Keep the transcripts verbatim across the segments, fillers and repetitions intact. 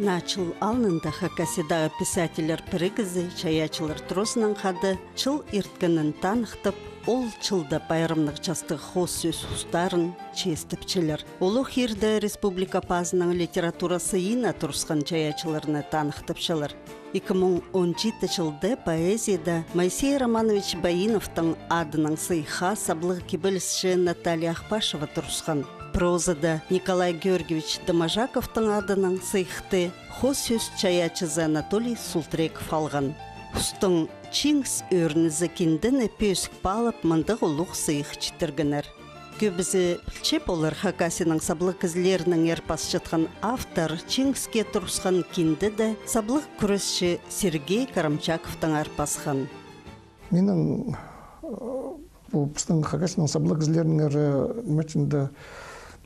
Наа чыл алнында Хакасиядағы писательлер пірігізі чайаачылар туразынаң хада чыл ирткенін таныхтап, ол чылда пайрамнығ частығ хоос сӧс устарын чиистепчелер. Олох иирде республика пазының литература сыйына турысхан чайаачыларны таныхтапчалар. Ікі муң он читі чылда поэзияда Моисей Романович Баиновтың адынаң сыйыхха саблығ кибелісчі Наталья Ахпашева турысхан. Прозада Николай Георгиевич Доможаковтың адынаң сыйыхты хоос сӧс чайаачызы Анатолий Султреков алған. Устың «Чиңіс ӧрінізі» киндені пӧзік паалап, мындағ улуғ сыйых читіргеннер. Кӧбізі пілче полар, Хакасияның саблығ кізілерінеңер пасчатхан автор чиңіске турысхан киндеде саблығ кӱресчі Сергей Карамчаковтаңар пасхан. Минің, э, пу пістің Хакасияның саблығ кізілерінеңер, э, ниме итченде,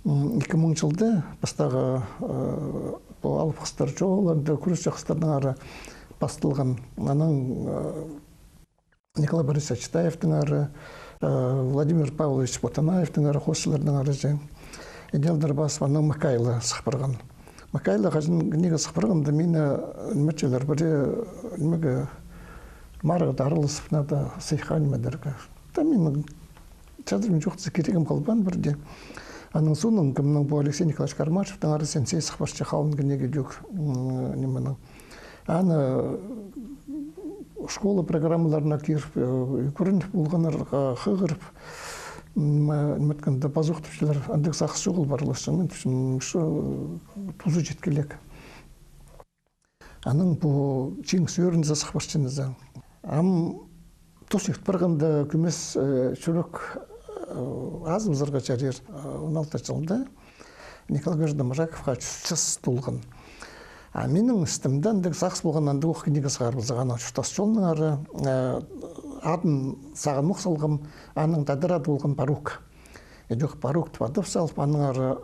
м, ікі муң чылда пастағы, э, пу алып хыстар чоғыл, анда кӱресчі хыстарнаңар пасталған. Анаң, э, Николай Борисович Читаевтеңер, э, Владимир Павлович Ботанаевтеңер, хоосчыларнаңар же. Идеалдар пас, анаң Макайлы сых парған. Макайлы хаҷан книга сых парғанда, мині, э, ниме итчелер, пірее, нимеге, марығда араласып, надо сыйыхха ниме идерге. Та минің чазырым чох, кирегім халбаан пірдее. Анаң соонаң кемнің, пу Алексей Николаевич Кармашевтеңер сенсей сых парча, халын книга идӧк, м, нименің. Аны школа программаларына киріп, э, ӱгреніп полғаннарға хығырып, м, э, ниме иткенде, пазох тіпчелер, андағ сағыс чоғыл пар, лашың, мин тіпчем, м, что, э, тузы читкелек. Анаң пу «Чиңіс ӧрінізі» сых парча нооза. Ам тус ирт парғанда, кӧмес, э, чӱрек, э, азыбызарға чарир. Э, он алты чылда Николай Георгиевич Доможаковха чӱс час толған. А минің істімде андағ сағыс полған, андағ ох книга сығарыбызарға, анаң чуртас чоннаңар, э, адын сағынох салғам, аның тадар ады полған «Парук». Идӧк «Парук» тіп адап салып, аннаңар, э,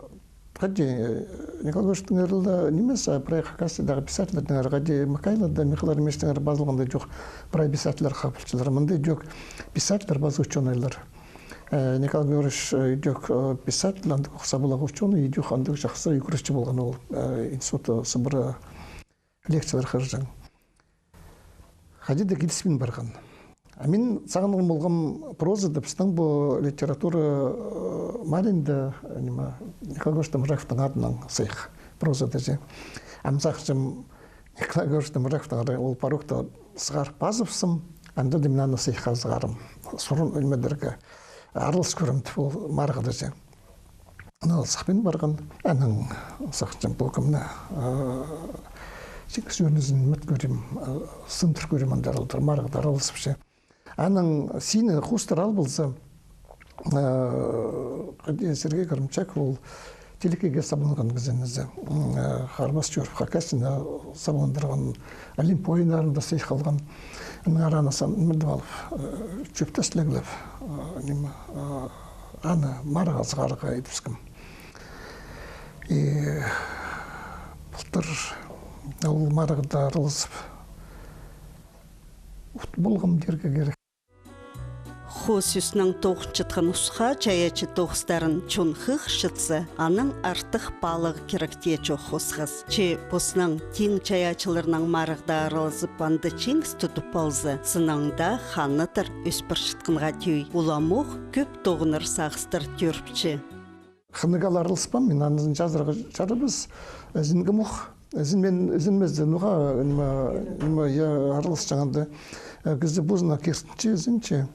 хайди, э, Николай Георгиевичтеңер ла нимес, а прай Хакасиядағы писательлердеңер, хайди Макайлы да, Михаил Еремеевичтеңер пазылғанда, идӧк прай писательлер хабарчылар. Мында идӧк писательлер паза учёныйлар. Э, Николай Георгиевич, э, идӧк, э, писатель, андағ ох саблығ учёный, идӧк андағ чахсы ӱгретчі полған ол, э, институт, э, сыбыра лекциялар хығырҷаң. Хайди даа киліспин парған. А мин сағынған полғам, прозада пістің пу литература, э, мар инде, э, ниме, Николай Георгиевич Доможаковтың адынаң сыйых прозада же. Ам сағынчам, Николай Георгиевич Доможаковтың ары ол «Парукты» сығарып пазыбысым, анда даа мин аны сыйыхха сығарам. Сурын ӧлмедерге аралас кӧрем тіп ол марығда же. Аны сыхпин парған, анаң сағынчам, пу кемні, э, «Чиңіс ӧрінізін» ниме ит кӧрем, э, сындыр кӧрем анда аралдар, марығда араласып же. Анаң сині хоостыра ал полза, э, хайди Сергей Карамчаков ол телекейге сабланған кізі нооза. М, э, харбас чӧріп, Хакасияны сабландырған, Олимп ойыннарында сыйых алған. Аннаңар аны сан ниме итіп алып, э, чӧптес тілеглеп, э, ниме, э, аны марығға сығарға идібіскем. И пылтыр ол марығда араласып, ут полғам дирге кирек. Хоос сӧснең тоғынчатхан усха чайаачы тоғыстарын чон хығырчатса, аның артых паалағ кирек тее чох осхас. Че позының тиң чайаачыларнаң марығда аралазып, анда чиңіс тудып алза, сыннаң даа ханнаттар ӧс парчатханға тӧӧй. Уламох кӧп тоғынар сағыстар тӧріпче. Хынығ ла араласпаам мин, аны чазырға чарабас, ізенгем ох. Ізенмеен, ізенмезде, ноға, ниме, ниме, я, араласчаң анда. Э, кізі позына киртінче, ізенче.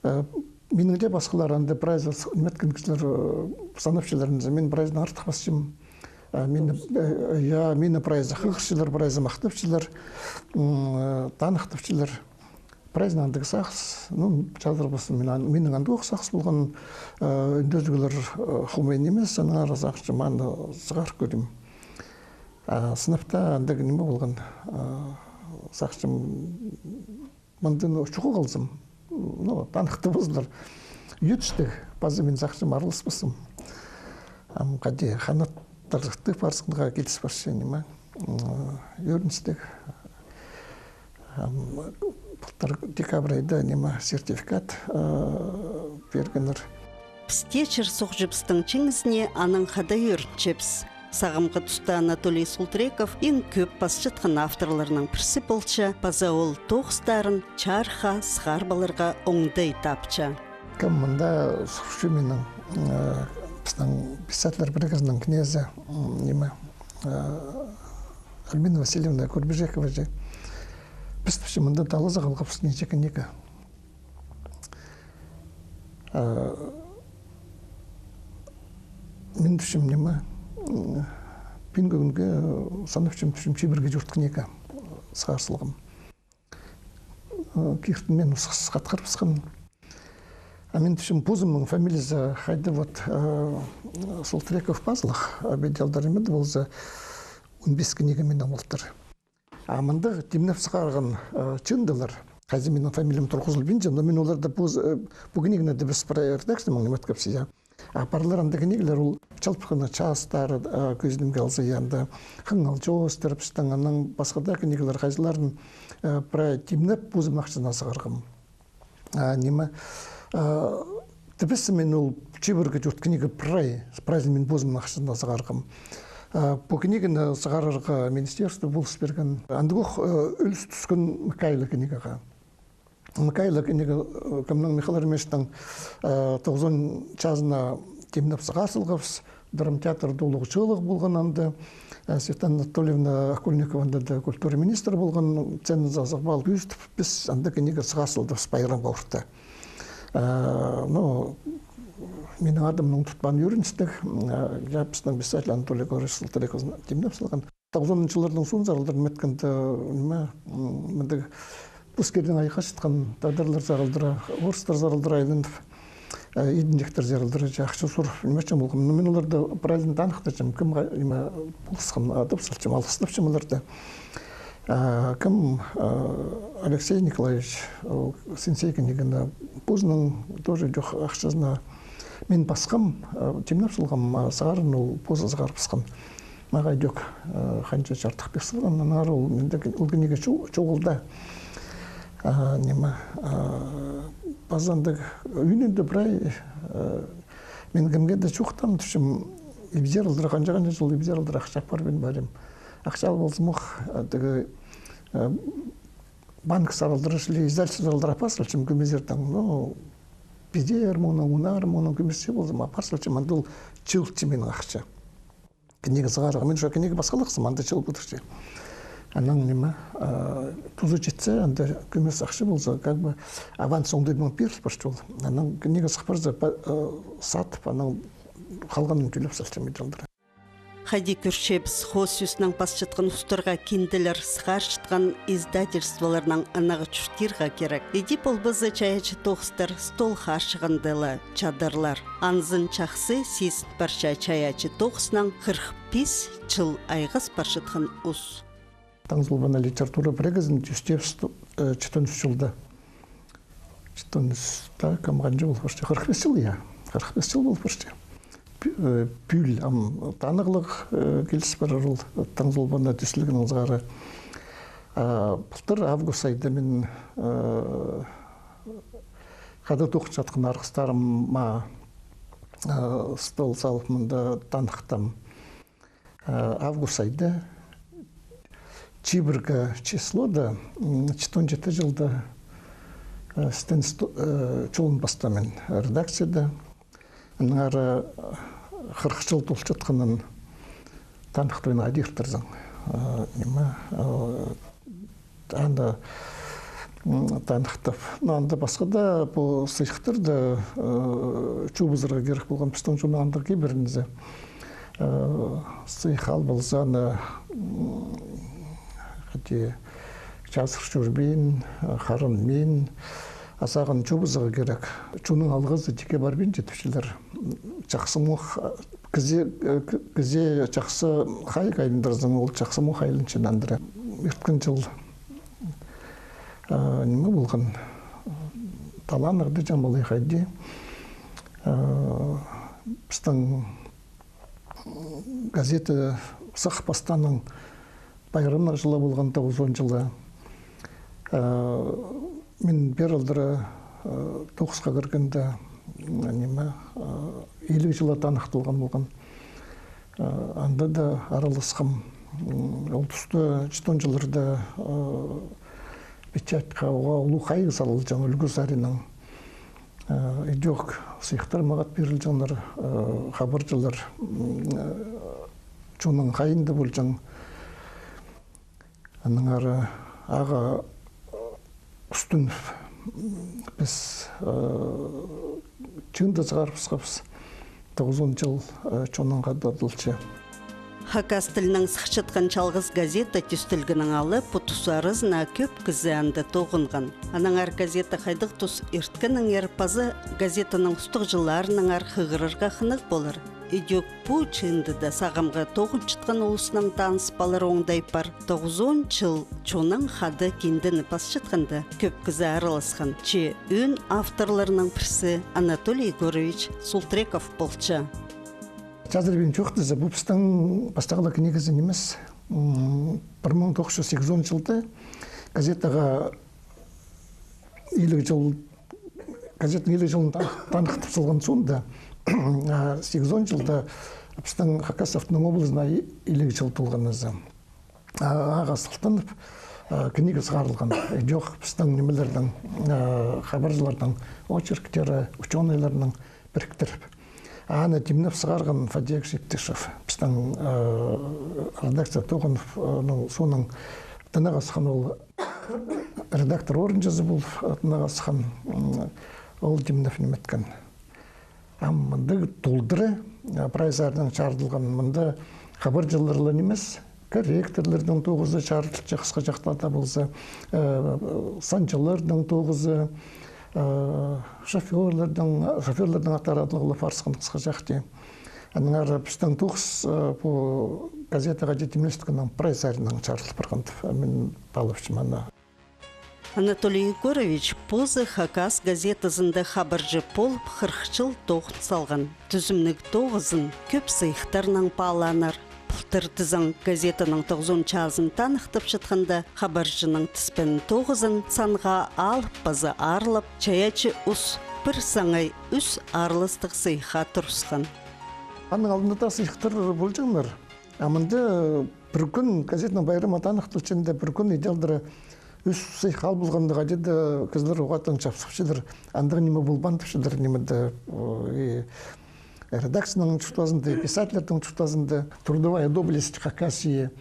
Э, минің дее пасхалар анда прайзы с-, ниме иткен кізілер, э, санапчалар, мин прайзынаң артых пасчам. Э, мині, э, я, мині прайзы хығырчалар, прайзы махтапчалар, м, э, таныхтапчалар. Прайзынаң андағ сағыс, ну, чазырбаспын мин, ан-, минің андағ ох сағыс полған, э, ӱндезіглер, э, хомай нимес, аннаңар сағынчам, аны сығар кӧрем. А сынап таа андағ ниме полған, э, сағынчам, мындағ, ну, чоғыл халзам, ну, таныхтабазар. Ӧріністіг, паза мин сағынчам, араласпаспын. Ам хайди, ханнаттар тығ парысханға киліс парча ниме. М, ӧріністіг. Ам, пылтыр декабрь айда ниме сертификат, э, пиргеннер. Піс тее чир-суғҷыбыстың чиңізіне анаң хада ӧрінчебіс. Сағамғы туста Анатолий Султреков иң кӧп пасчатхан авторларның пірсі полча, паза ол тоғыстарын чарыхха сығарып аларға оңдай тапча. Кем мында сурча минің, э, пістің писательлер пірігізінің кнезі, м, ниме, э, Альбина Васильевна Курбижекова чи. Піс, піс мында талаза халғабыс нинҷе книга. А, мин тіпчем, ниме, м, пӱӱнгі кӱнге, э, санапчам, тіпчем, чибіргі тӧрт книга сығар салғам. Э, киртінмин, ус-, ус-, хатхырыбысхан. А мин тіпчем, позымның фамилиязы хайди, вот, э, Султреков пазылых, а педелдер ниме дее полза, он пис книга минің полтыр. А мындағ тимнеп сығарған, э, чыындылар. Хайзы минің фамилиям турғызылбинча, но мин оларны пу, э, пу книганы даа піс прай редакциямнаң ниме иткебіс, я. А парлар андағ книгалар, ол чалбыххана частары, э, кӧзідімге алза, я, анда «Хыңал чоостар» пістің, анаң пасха даа книгалар, хайзыларын, э, прай тимнеп, позымның ахчазына сығарғам. А, ниме, а, тіпчем, мин ол чибіргі тӧрт книга прай, прайзын мин позымның ахчазына сығарғам. А, пу книганы сығарарға министерство полыс пирген. Андағох, э, ӱлӱс тӱскен «Микаила» книгаға. «Микаила» книга, э, кемнің, Михаил Еремеевичтің, э, тоғызон чазына тимнеп сығар салғабыс. Драмтеатрда улуғ чыылығ полған анда. Э, Светлана Анатольевна Окольникова анда даа культура министрі полған, сценазар сығып алып кӧзітіп, піс анда книга сығар салдыбыс пайрамға орта. Э, ну, минің адымның тутпаан ӧріністіг, э, я, пістің писатель Анатолий Григорьевич Султреков тимнеп салған. Тоғызонынҷы чылларның соонзар, алдар ниме иткенде, ниме, м, мындағ пос кирдең айғасчатхан тадарларзар алдыра, орыстарзар алдыра айланып, э, идінҷектерзер алдыра, че, ахча сурып, ниме итчең полғам. Ну, мин оларны прайзын таныхтапчам, кем ха-, ниме, полысхан, адап салчам, алғыстапчам оларны. А, кем, а, Алексей Николаевич, ол «Сенсей» книганы позының тоже чох ахчазына мин пасхам, а, тимнеп салғам, а сығарған ол позы сығарыбысхан. Мағаа идӧк, э, ханҷа чардых пир салған, аннаңар ол, мында ки-, ол книга чо-, чоғыл даа. А, ниме, а, паза андағ ӱнінде прай, э, мин кемге дее чоохтаам, тіпчем, ибзер алдыра, ханҷа-ханҷа чыл ибзер алдыра ахча апарбин парим. Ахча алып алзам ох, э, тігі, э, банксар алдыра, чіли издательствозар алдыра апар салчам кӧмезердең. Ну, пизер муңнаң, он аар муңнаң кӧмес чи полза, апар салчам, анда ол чыылча минің ахча. Книга сығарға. Мин чох, книга пасхалахсым, анда чыыл пудурча. Анаң ниме, а, тузы читсе, анда кӧмес ахча полза, как бы аванс оңдайнаң пиріл парча ол. Анаң книга сых парза, па-, э, сатып, анаң халғанын тӧлеп салчам ит алдыра. Хайди кӧрчебіс, хоос сӧснең пасчатхан устарға кинделер, сығарчатхан издательстволарнаң ынағ чуртирға кирек. Иди полбаза, чайаачы тоғыстар стол харчығында ла чадарлар. Анзын чахсы сизін парча чайаачы тоғыснаң хырых пис чыл айғас парчатхан ус. Таң Зулбанаа литература пірігізін тӧстебіс, э, читон ӱс чылда. Читон ӱс, та, кем, ханҷа пол парча? Хырых пис чыл, я. Хырых пис чыл пол парча. Пӱ-, э, пӱӱл ам таныхтығ, э, киліс парар ол, Таң Зулбанаа тӧстелгеннең сығара. А, былтыр август айда мин, э, хада тоғынчатхан арғыстарыма, э, стол салып, мында таныхтам. Э, август айда, чибіргі числода, м, читон читі чылда, э, істен сто-, э, чолын пастаам мин редакцияда. Аннаңар, э, хырых чыл толчатханын таныхтабин адиртірзің. Э, ниме, э, анда, м, таныхтап. Но анда пасха даа пу сыйыхтарны, э, чобызарға кирек полған, пістің чонның андағ кибірінзі. Э, сыйых алып алза, аны, м, хайди, чазыр чӧрбин, э, харынмин, а сағам чобызарға кирек. Чонның алғызы тикке парбинча, тіпчелер. Чахсы мох, кізі, э, к-, кізі чахсы хайығ айландырзаң, ол чахсы мох айланча андыра. Ирткен чыл, э, ниме полған, талааннар даа чамалай хайди. Э, пістің газета сых пастааның пайрамнар чылы полған, тоғызон чылы. Э, мин пеер алдыра, э, тоғысха кіргенде, м, ниме, э, илиг чылы таныхталған полған. Э, анда даа араласхам. М, ол туста, читон чылларда, э, печатьха уғаа улуғ хайығ салылҷаң, ӱлгӱ саринаң. Э, идӧк сыйыхтар мағат пирілҷеңнер, э, хабарҷылар, м, э, чонның хайиинда полҷаң. Аннаңар, э, ағаа, э, ӱстӱн піс, э, чыынды сығарыбысхабыс. Тоғызон чыл, э, чоннаң хада адалча. Хакас тілінең сыхчатхан чалғыс газета тӧстелгеннең ала пу тус аразына кӧп кізі анда тоғынған. Аннаңар газета хайдағ тус ирткеннеңер паза газетаның устағҷыларынаңар хығырарға хынығ полар. Идӧк пу чыындыда сағамғы тоғынчатхан улуснаң таныс палар оңдай пар. Тоғызон чыл чоннаң хада киндені пасчатханда кӧп кізі араласхан. Че ӧӧн авторларының пірсі Анатолий Егорович Султреков полча. Чазырбин чоохтаза, пу пістің пастағы ла книгазы нимес. М, пір муң тоғыс чӱс сигізон чылда газетаға илиг чыл, газеттің илиг чылын та-, таныхтап салған соонда, а, сигізон чылда пістің Хакас автоном облазына и-, илиг чыл толған нооза. А, ағаа салтанып, а, книга сығарылған. Идӧк пістің нимелернің, а, хабарҷыларның очерктері, учёныйларның піріктіріп. Аны тимнеп сығарған Фадеевич Иптышев. Пістің, э, редакция тоғынып, э, ну, соонаң тынағасхан ол редактор орынҷызы полып, э, тынағасхан, м, ол тимнеп ниметкен. Ам мындағ толдыра, э, прай саринаң чарыдылған, мында хабарҷылар ла нимес, корректорларның тоғызы чарыдылча, хысхаҷах таа полза, э, санҷыларның тоғызы, э, шофёрларның, шофёрларның аттары адалғлап парысхан хысхаҷах тее. Аннаңар пістің тоғыс, э, пу газетаға тимнестінгеннің прай саринаң чарыдыл парған тіп, мин паалапчам аны. Анатолий Егорович позы Хакас газетазында хабарҷы полып хырых чыл тоғын салған. Тӱзімніг тоғызын кӧп сыйыхтарнаң паалааннар. Пылтыр тізең газетаның тоғызон чазын таныхтапчатханда, хабарҷының тіспен тоғызын санға алып паза аарлап, чайаачы ус пір саңай ӱс аарластығ сыйыхха турысхан. Аның алнында сыйыхтар полҷаңнар. А мында пір кӱн газетаның пайрамы таныхталчаң, пір кӱн идеалдары ӱс сыйых ал полғанда, хайди даа кізілер уғаа тың чапсапчадыр. Андағ ниме полбаан тіпчелер, ниме дее, о, и редакцияның чуртазында, и писательлернің чуртазында, трудовая доблесть Хакасии.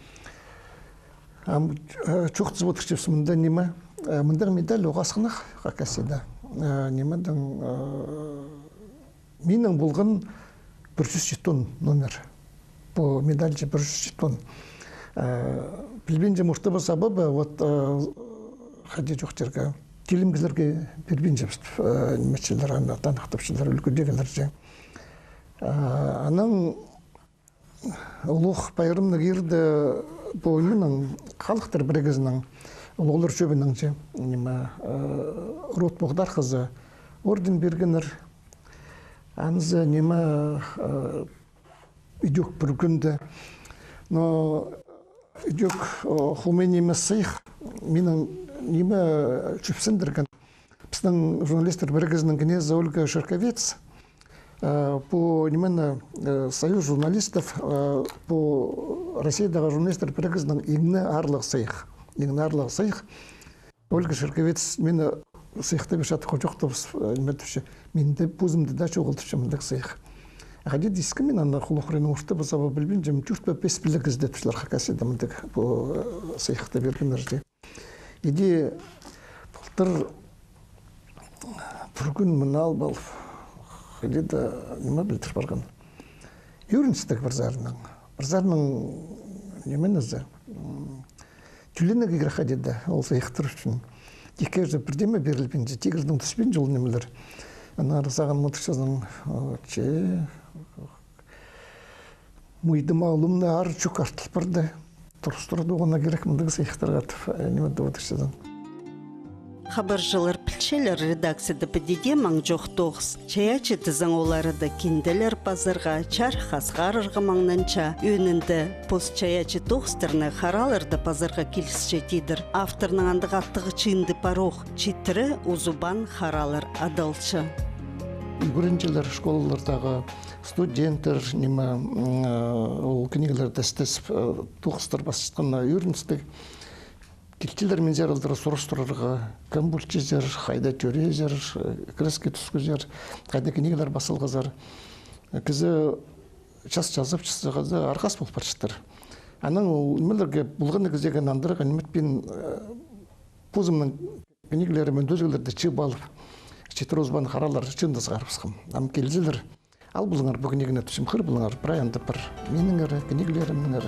Ам, э, чоохтазып одырчабыс мында ниме, э, мындағ медаль уғаа асхынах Хакасияда. Э, ниме дее, э, минің полған пір чӱс читон номер. Пу медальҷы пір чӱс читон. Э, пілбинчем, орта ба, саба ба, вот, э, хайди чоохтирға, тилімгелерге пирбинчебіс, э, ниметчелер, аны таныхтапчалар, ӱлгӱдегілерҷе. Э, анаң улуғ пайрамнығ иирде пу нименің, халыхтар пірігізінің, улуғлар чӧбінің че, ниме, э, Род Поғдархазы орден пиргеннер. Анзы ниме, э, идӧк пір кӱнде. Но идӧк, э, хомай нимес сыйых минің ниме, э, чӧпсіндірген. Пістің журналистер пірігізінің кнезі Ольга Шерковец, э, пу нимені, э, Союз журналистов, э, пу Россиядағы журналистер пірігізінің иң не аарлығ сыйых. Иң не аарлығ сыйых. Ольга Шерковец мині сыйыхты пирче, хучухтабыс, э, ниме тіпче. Минде позымда даа чоғыл тіпче мындағ сыйых. Хайди даа искем мин аны, хулах-хуринның орта ба, саба ба, пілбинчем, тӧрт пе, пес пе ле кізі тіпчелер Хакасияда мындағ пу, э, сыйыхты пиргеннер чи. Иди пылтыр пір кӱн мына алып алып, хайди даа ниме пілдір парған. Ӧріністіг пір саринаң. Пір саринаң ниме нооза, м, тӧленерге кирек хайди даа ол сыйыхтар ӱчӱн. Тикке же пірдеме пирілбинче, тигірдең тӱспинче ол нимелер. Аннаңар сағынып одырчазың, о, че, мыйдым алымны аар чӱк артыл парды. Турыстыра тоғынарға кирек мындағ сыйыхтарға тіп, э, ниме тіп одырчазың. Хабарҷылар пілчелер, редакцияда піди дее маң чох тоғыс. Чайаачы тізең ол арада кинделер пазарға, чарых ас сығарарға маңнанча. Ӧӧнінде пос чайаачы тоғыстарны хараларда пазарға килісче тидір. Авторның андағ аттығ чыынды пар ох, читіре узубаан харалар адалча. Ӱгренҷілер, школалардағы студенттер, ниме, м, э, ол книгілерні істезіп, э, тоғыстар пасчатханына ӧріністіг. Килчелер минзер алдар сурастырарға, кем полчазар, хайда тӧреезер, э, кіреске тӱскезер, хайда книгілер пас салғазар. Кізі час чазап, час чазағда арғас пол парчаттар. Анаң ол нимелерге полған кізее нандырарға ниме итпин, э, позымның книгілерім, ӱндезіглерні чыып алып, читіре узбаан харалар чыындазығ арыбысхам. Ам килзелер, ал полыңар пу книганы тіпчем, хығыр полыңар, прай анда пар миніңер, книгілерімнеңер.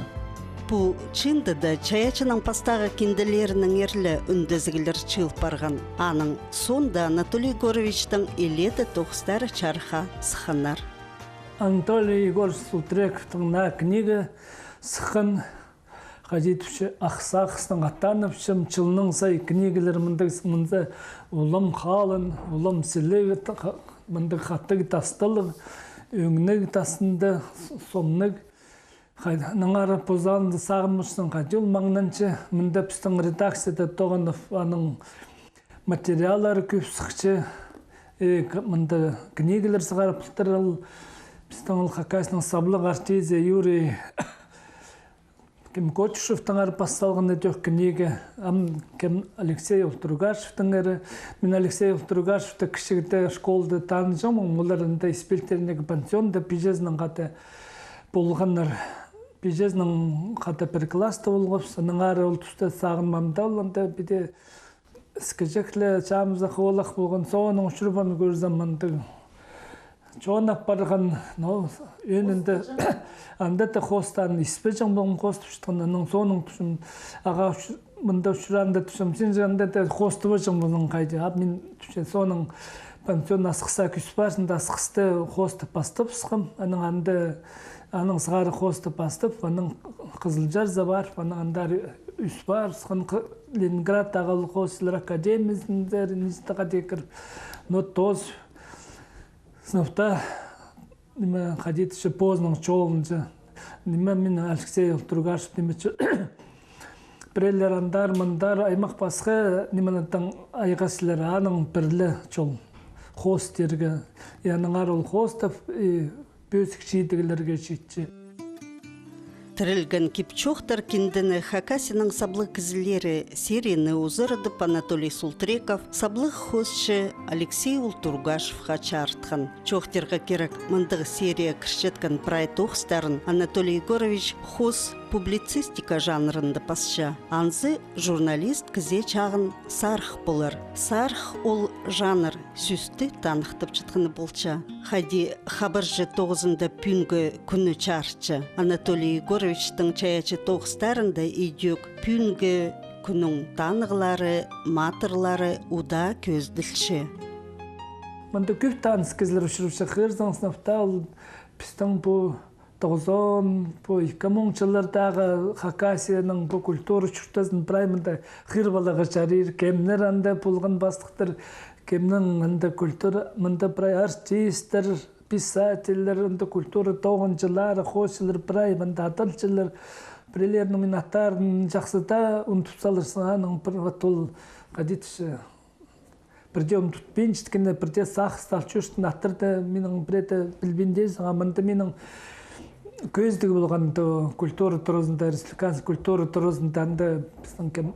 Пу чыындыда чайаачының пастағы кинделерінеңер ле ӱндезіглер чыыл парған. Аның соонда Анатолий Егоровичтің илееде тоғыстары чарыхха сыхханнар. Анатолий Егорович Султырековтың наа книга сыххан, хайди тіпче, «Ах сағыстаң аттанып чам», чылнаң сай книгілер мындағ, мында улам халын, улам сіліг, мындағ хатығ тастылығ, ӧңніг тастында, сомнығ. Хайди, наңар позыңар сағынмассаң, хайди ол маңнанча, мында пістің редакцияда Тоғанов аның материаллары кӧп сыхча, э, к-, мында книгілер сығарып полтыр ол, пістің ол Хакасияның саблығ артизі Юрий кем Котюшевтеңер пас салған идӧк книга, ам кем Алексей Ултургашевтеңер. Мин Алексей Ултургашевті кічігде школада таныҷаңмын, олар анда Испелтеріндегі пансионда пиҷезінең хада полғаннар. Пиҷезінең хада пір класста полғабыс, аннаңар ол туста сағынмаам даа, ол анда піди іскіҷек ле, чаамзах оолах полған, соонаң учурбаан кӧрзем, мындағ чон апарған, но ӧӧнінде анда даа хоостаан испеҷең полғам, хоостапчатхан, анаң соонаң тіпчем, ағаа, мында учураанда тіпчем, син же анда даа хоостабаҷаң ползаң хайди. А мин тіпчем, соонаң пансион асхыссар кӧс парзын даа, асхыста хоостап пастабысхам, анаң анда, анаң сығара хоостап пастап, анаң Хызылчарзар парып, анаң андар ӧс парыбысхан, Х-, Ленинградтағы ол хоосчылар академиязында, ниҷе-де хайди кіріп, но тоозып, сынап та, ниме, хайди тіпче, позының чолынҷа. Ниме, мин Алексей Ултургашев, ниме, че-, пірелер андар-мындар, аймах пасха, нимелердең айғасчалар, анаң пір ле чол. Хоос тирге, и аннаңар ол хоостап, и пӧзік чидіглерге читче. «Тірілген кип-чоохтар» киндені «Хакасияның саблығ кізілері» серияны узарадып Анатолий Султреков саблығ хоосчы Алексей Ултургашевха чарытхан. Чоохтирға кирек, мындағ серия кірчеткен прай тоғыстарын Анатолий Егорович хоос публицистика жанрында пасча. Анзы журналист кізее чағын сарых полар. Сарых ол жанр сӧсті таныхтапчатхан полча. Хайди хабарҷы тоғызында пӱӱнгі кӱнні чарытча. Анатолий Егоровичтің чайаачы тоғыстарында идӧк пӱӱнгі кӱннің танығлары, матырлары удаа кӧзіділче. Мында кӧп таныс кізілер учурапча, хығырзаң, сынап та, ол пістің пу тоғызон, пу ікі муң чыллардағы Хакасияның пу культура чуртазын прай мында хығырып аларға чарир. Кемнер анда полған пастыхтар, кемнің анда культура, мында прай артисттер, писательлер, анда культура тоғынҷылары, хоосчылар, прай мында адалчалар. Пірелерінің мин аттарын чахсы даа ундуп саларзың, анаң пір вот ол, хайди тіпче, пірдее ундутпинчатханы, пірдее сағыста ал чӧрчеткен аттарны минің пірее дее пілбинчезің, а мында минің кӧзідіг полған то культура туразында, республиканский культура туразында, анда пістің кем,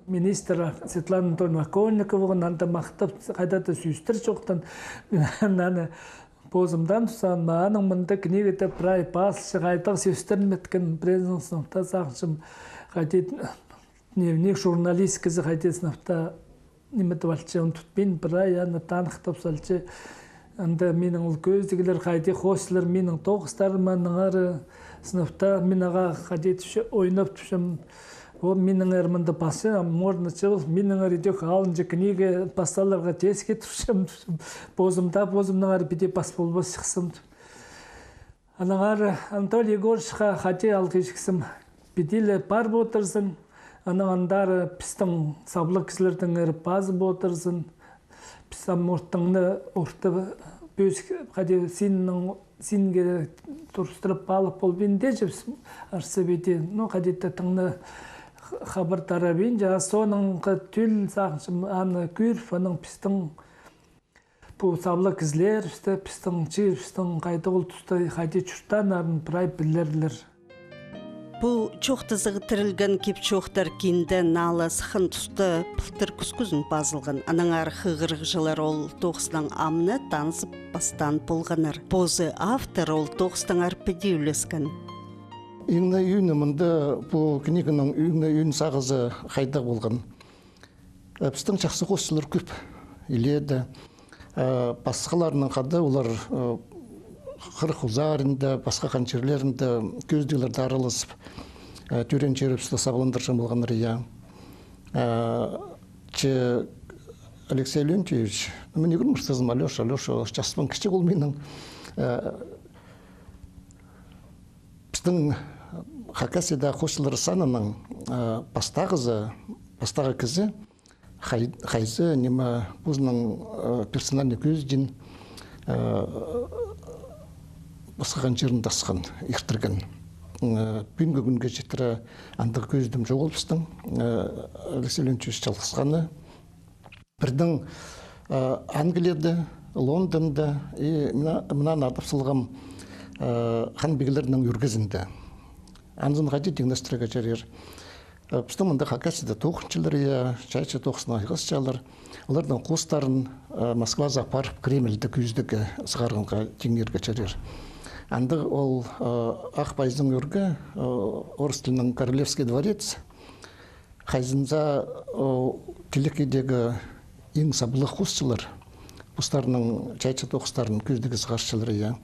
министр Светлана Анатольевна Оконникова полған, анда махтап, хайда-да сӧстер чоохтаан, мин аны позымдаң тузаан, анаң мында книгада прай пазылча, хайдағ сӧстерні иткен, пірезін сынап та сағынчам, хайди дневник журналисткизі, хайди сынап та ниме тіп алча, ундутпин, прай аны таныхтап салча. Анда минің ол кӧзідіглер, хайди хоосчылар минің тоғыстарыма наңар сынап та, мин ағаа хайди тіпче, ойнап тіпчем. Ол миніңер мында пасча, а можно чыл, миніңер идӧк алынҷа книга пас саларға теске турчам, позым даа позымнаңар піди пас полбас чыхсам. Аннаңар Анатолий Егорычха хайди алғызарзым, піди ле парып одырзын, анаң андар пістің саблығ кізілердеңер пазып одырзын. Піс ам ортаңны орта пӧзік, хайди синнің, синге турыстырып алып полбин дее чібіс, арса піди. Ну, хайди-да тыңны хабар тарабин, а соонаң тӧл сағынчам, аны кӧріп, анаң пістің Пу саблығ кізілерібісті, пістің чирібістің хайдағ ол туста хайди чуртааннарын прай пілерлер. Пу чоохтазығ тірілген кип-чоохтар кинде, наа ла сыххан туста пылтыр кӱскӱзін пазылған. Аннаңар хығырығҷылар ол тоғыснаң ам на танызып пастаан полғаннар. Позы автор ол тоғыстаңар піди ӱлескен. Иң не ӧӧні мында пу книганың иң не ӧӧн сағызы хайдағ полған. Э, пістің чахсы хоосчылар кӧп. Иледе, э, пасхаларынаң хада олар, э, хырых узарында, пасха хан чирлерінде кӧзідіглерде араласып, э, тӧреен чирібісті сабландырҷаң полғаннар, я. Э, че Алексей Леонтьевич, ну, мин ӱгрен мыртазым, Алёша, Алёша, часпаң кічіг ол минің, э, пістің Хакасияда хоосчылар санынаң, э, пастағызы, пастағы кізі, хай-, хайзы, ниме, позының, э, персональный кӧзідиин, э, пасха хан чирінде асхан, иртірген. Э, пӱӱнгі кӱнге читіре андағ кӧзідім чоғыл пістің, э, Алексей Леонтьевич чалғысханы. Пірдең, э, Англияда, Лондонда, и мына, мына адап салғам, э, ханбигелернің ӧргезінде. Анзын хайди тиңнестірерге чарир. Э, пістің мында Хакасияда тоғынчалар, я, чайаачы тоғыснаң айғасчалар. Оларның хоостарын, э, Москвазар апарып, Кремльде кӧзідігге сығарғанға тиңнирге чарир. Андағ ол, э, ах пайызың ӧрге, э, орыс тілінең Королевский дворец, хайзынзар, о, телекейдегі иң саблығ хоосчылар постарының чайаачы тоғыстарын кӧзідігге сығарчалар, я.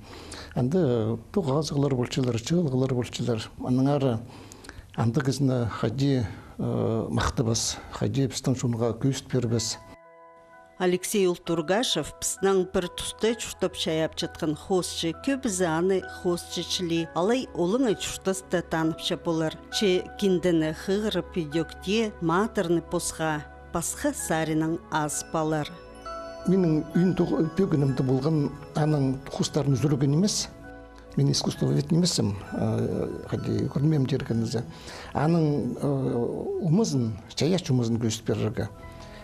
Анда, э, тоғазығлар полчалар, чыылығлар полчалар. Аннаңар андағ кізіні хайди, э, махтабас, хайди пістің чонға кӧзіт пирбес. Алексей Ултургашев піснең пір туста чуртап-чайаапчатхан хоосчы, кӧбізі аны хоосчы чіли, алай олаңай чуртаста таныпча полар. Че киндені хығырып, идӧкте, матырны посха, пасха саринаң азып алар. Минің ӧӧн тох-, пӧгінімде полған аның хоостарын ӱзӱрген нимес. Мин искусствовед нимеспін, э, хайди, ӱгренмеем тиргенізі. Аның, э, омазын, чайаачы омазын кӧзіт пирерге.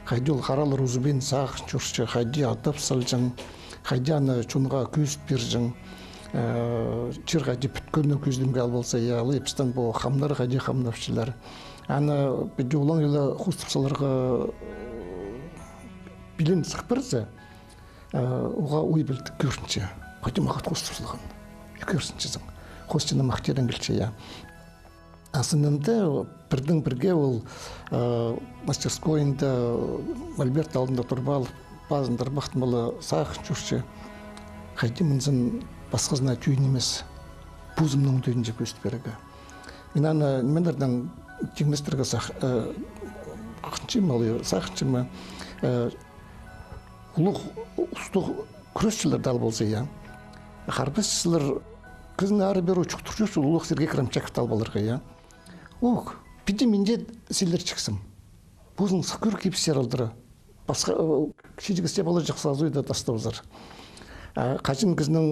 Хайди ол харалар узубин сағын чӧрче, хайди адап салҷаң, хайди аны чонға кӧзіт пирҷең. Э, чир хайди пӱткенін кӧзідімге ал полза, я, алай пістің пу хамнар хайди хамнапчалар. Аны піди улаң ла хоостап саларға, э, пілін сых пирзе, э, уғаа ой пілдік кӧрінче. Хайди мағат хоостап салған. И кӧрінчезің. Хоосчыны махтирың килче, я. А сынында пірдең пірге ол, э, мастерскойында, мольберт алнында турып алып, пазын тарбахтап ла сағын чӧрче. Хайди мынзын пасхазына тӧӧй нимес. Позымның тӧӧйінҷе кӧзіт пирерге. Мин аны нимелернең тиңнестірерге сах-, э, хынчам, алай сағынчам, э, улуғ устығ кӱресчілерні ал полза, я. Харбасчылар кізіні ары-пеер чуктырча, улуғ Сергей Крамчаковты ал поларға, я. Ох, піди мин дее сілер чіксім. Позының сых кӧріг кибістері алдыра. Пасха, э, чиҷек істеп аларҷых, сразу иди тастабызар. А хаҷан кізінің,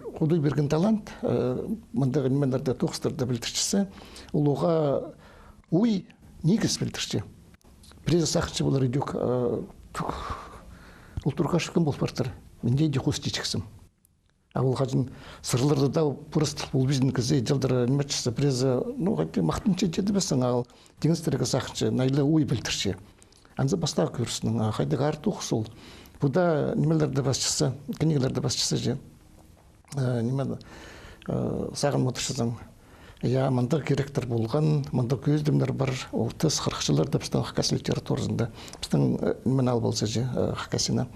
э, Худай пирген талант, э, мындағ нимелерде, тоғыстарда пілдірчезің, ол уғаа ой, нигіс пілдірче. Пірее сағынча полар идӧк, э, тух, Ултургашев кем пол партыр? Мин дее иди хоосчы чіксім. А ол хаҷан сырларда даа пурас тіл полбинчатхан кізі, идӧк ниме чізе, пірее, ну, хайди махтанча тидібессің, а ол тиңнестірерге сағынча, найлы ой пілдірче. Анзы пастағы кӧрістің, а хайдағ артых ол. Пу даа нимелерде пасчазы, книгаларда пасчазы же. Э, ниме, э, сағын одырчазың. Я, мындағ киректер полған, мындағ кӧзідімнер пар, ол тыс хырыхчыларда пістің хакас литературазында. Пістің, э, ниме ал полза же, э, Хакасияны.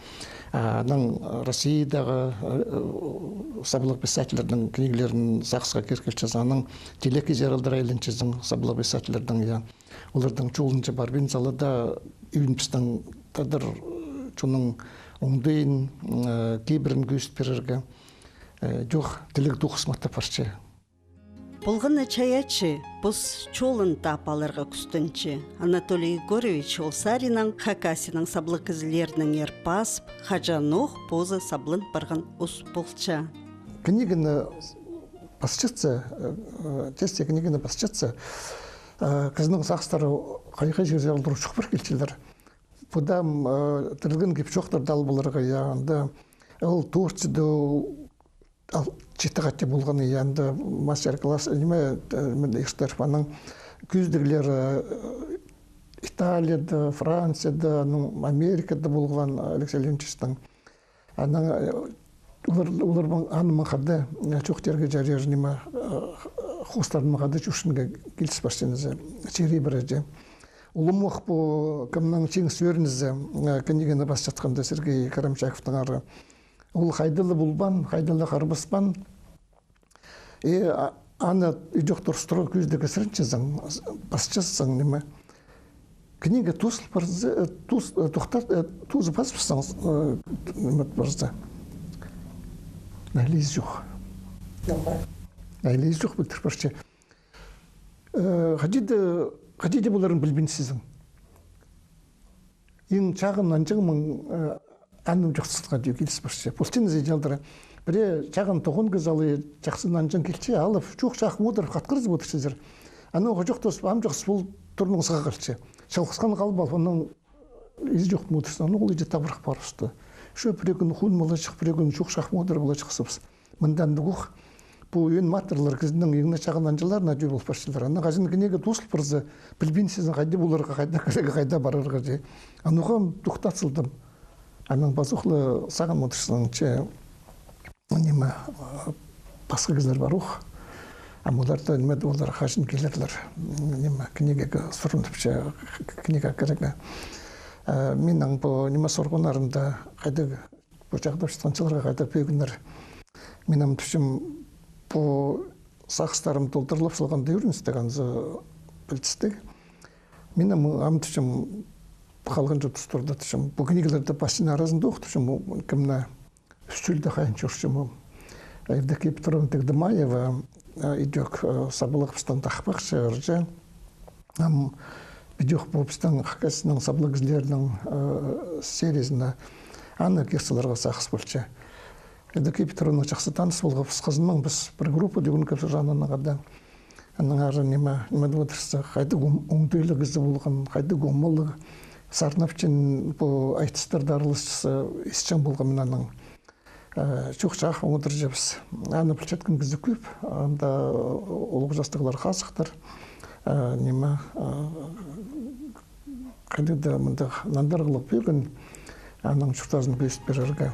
А анаң Россиядағы, э, э, саблығ писательлернің книгаларын сағысха кир килчезің, анаң телекейзер алдыра айланчазың саблығ писательлернің, я. Оларның чолынҷа парбин салада ӧӧн пістің тадар, э, чонның оңдайын, э, кибірін кӧзіт пирерге. Э, чох, тіліг тоғыс матап парча. Полған на чайаачы пос чолын таап аларға кӱстенче. Анатолий Егорович ол саринаң Хакасияның саблығ кізілерінеңер пазып, хаҷанох позы саблан парған ус полча. Книганы пасчатса, э, э, тесте книганы пасчатса, э, кізінің сағыстары хайхы чирзер алдыра чох пар килчелер. Пу даа, м, э, тірілген кип-чоохтарны алып аларға, я, анда ол творчество, ол читі хати полған, я, анда мастер-класс, ниме, э, мында иртіріп, аның кӧзідіглері, э, Италияда, Францияда, ну, Америкада полған Алексей Леонтьевичтің. Анаң, э, олар, олар мын-, аны мынхада, э, чоохтирға чарир, ниме, э, хоостарын мынхада чӧрчеткен киліс парча ниме, чирі пір чи. Улум ох пу, кемнің чиңіс ӧрінізі, э, книганы пасчатханда Сергей Карамчаковтаңар. Ол хайда ла полбаан, хайда ла харбаспаан. И, а, аны идӧк турыстырып кӧзідерге сіренчезің, пасчазың, ниме. Книга тоозыл парза, э, тоос-, э, тохтап, э, тоозып пазыбыссаң, э, ниме парза. Наа ле ис чох. Наа ле ис чох пілдір парча. Э, хайди даа, хайди даа поларын пілбинчезің. Иң чағын нанҷың мын, э, анымҷохсынға тӧӧй киліс парча. Пу тиңнезі чалдыра. Пірее чағын тоғын кізі алай чахсы нанҷаң килче, алып, чох-чах мудыр хатхырзып одырчазар. Анаң хо чох тоос, ам чох пол турның сыға халча. Чалғысхан халып алып, анаң ис чох мудырзын, анаң ол иди табырах парыбысты. Чох, пірее кӱн хуун поларҷых, пірее кӱн чох-чах мудыр поларҷыхсыбыс. Мындаң даа ох, пу ӧӧн матырлар кізінің иң не чағын нанҷыларына тӧӧй пол парчалар. Анаң хаҷан книга тоозыл парза, пілбинчезің, хайди поларға, хайда кірерге, хайда парарға чи. Анаң ох ам тохтап салдым. Анаң пазох ла сағын одырчазың чи, ниме, э, пасха кізілер пар ох. Ам оларны, ниме, олар хаҷан килерлер, ниме, книгага сурынып чи, книга кірерге. Э, минің пу, ниме, сурғаннарым даа хайдағ, пу чағдап чатхан чылларға хайдағ пӧгіннер. Мин ам тіпчем, пу сағыстарым толдырылып салғанда ӧріністіг, анзы пілдістіг. Мин ам, ам тіпчем, халғанҷы тустарда тіпчем, пу книгаларны пасчаның аразында ох тіпчем, кемні ӱс чылда хайын чӧрчем. Евдокия Петровна Тыгдымаева, э, идӧк, э, саблығыбыстың тахпахчызы. Ам идӧк пу пістің Хакасияның саблығ кізілерінің, э, сериязына аны кир саларға сағыс полча. Евдокия Петровна чахсы таныс полғабыс, хызынаң піс пір группада ӱгренгебіс Жаннанаң хада. Аннаңар ниме, ниме тіп одырза, хайдағ ом-, оңдайлығ кізі полған, хайдағ омалығ, сарнапчаң, пу айтыстарда араласчазы, исчең полғам мин анаң. Э, чох-чах одырчабыс. Аны пілчеткен кізі кӧп, анда улуғ частығлар хазыхтар. Э, ниме, э, хайдағ даа мындағ нандырығлығ пӧгін, аның чуртазын кӧзіт пирерге.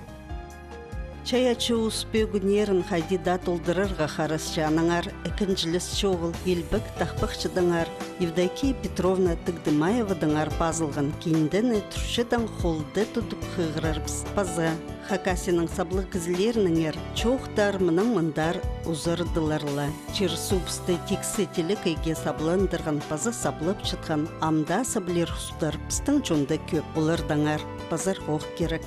Чайаачы чоос пӧгіннерін хайди даа толдырарға харасча, аннаңар ікінҷілес чоғыл, илбек тахпахчыдаңар Евдокия Петровна Тыгдымаевадаңар пазылған киндені турчадаң холда тудып хығырарбыс. Паза Хакасияның саблығ кізілерінеңер чоохтар мынаң мындар узардылар ла. Чир-суубысты тиксі телекейге сабландырған паза саблапчатхан, ам даа саблир устар пістің чонда кӧп. Олардаңар пазарға ох кирек.